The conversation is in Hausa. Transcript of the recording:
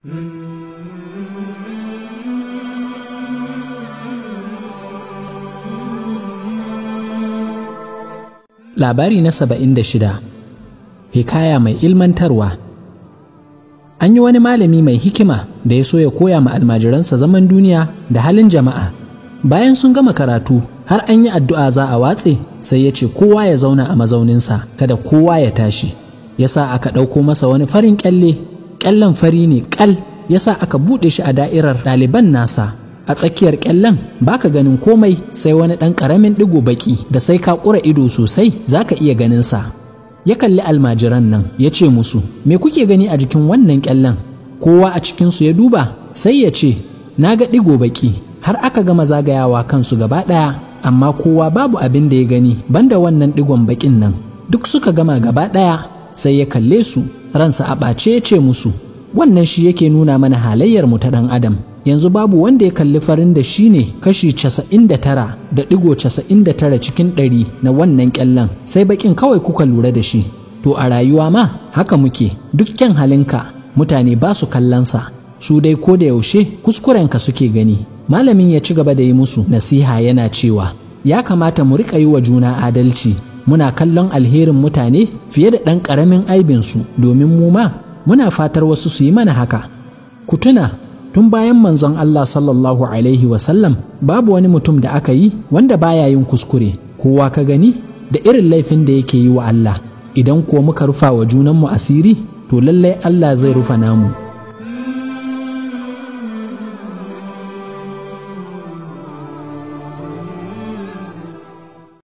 Labari na 76. Hikaya mai ilmantarwa. An yi wani malami mai hikima da ya so ya koya ma almajiransa zaman duniya da halin jama'a. Bayan sun gama karatu har an yi addu'a za a watse, sai ya ce kowa ya zauna a mazauninsa, kada kowa ya tashi. Ya sa aka ɗauko masa wani farin ƙyalle, ƙyallen fari ne ƙal, ya sa aka buɗe shi a da'irar ɗaliban nasa. A tsakiyar ƙyallen baka ganin komai sai wani ɗan ƙaramin ɗigo baƙi da sai ka ƙura ido sosai zaka iya ganinsa. Ya kalli almajiran nan ya ce musu, me kuke gani a jikin wannan ƙyallen? Kowa a cikinsu ya duba sai ya ce, na ga ɗigo baƙi. Har aka gama zagayawa kansu gaba ɗaya, amma kowa babu abin da ya gani banda wannan ɗigon baƙin nan. Duk suka gama gaba ɗaya, sai ya kalle su, ransa a ɓace ya ce musu, wannan shi yake nuna mana halayyar mu ta ɗan adam. Yanzu babu wanda ya kalli farin da shi ne kashi 99.99 cikin 100 na wannan ƙyallen, sai baƙin kawai kuka lura da shi. To a rayuwa ma haka muke, duk kyan halinka mutane ba su kallonsa, su dai ko da yaushe kuskurenka suke gani. Malamin ya ci gaba da yi musu nasiha yana cewa, ya kamata mu riƙa yi wa juna adalci, muna kallon alherin mutane fiye da ɗan ƙaramin aibinsu, domin mu ma muna fatar wasu su yi mana haka. Ku tuna, tun bayan manzon Allah sallallahu alaihi wasallam babu wani mutum da aka yi wanda baya yin kuskure, kowa ka gani da irin laifin da yake yi wa Allah. Idan kuwa muka rufa wa junanmu asiri, to lallai Allah zai rufa namu.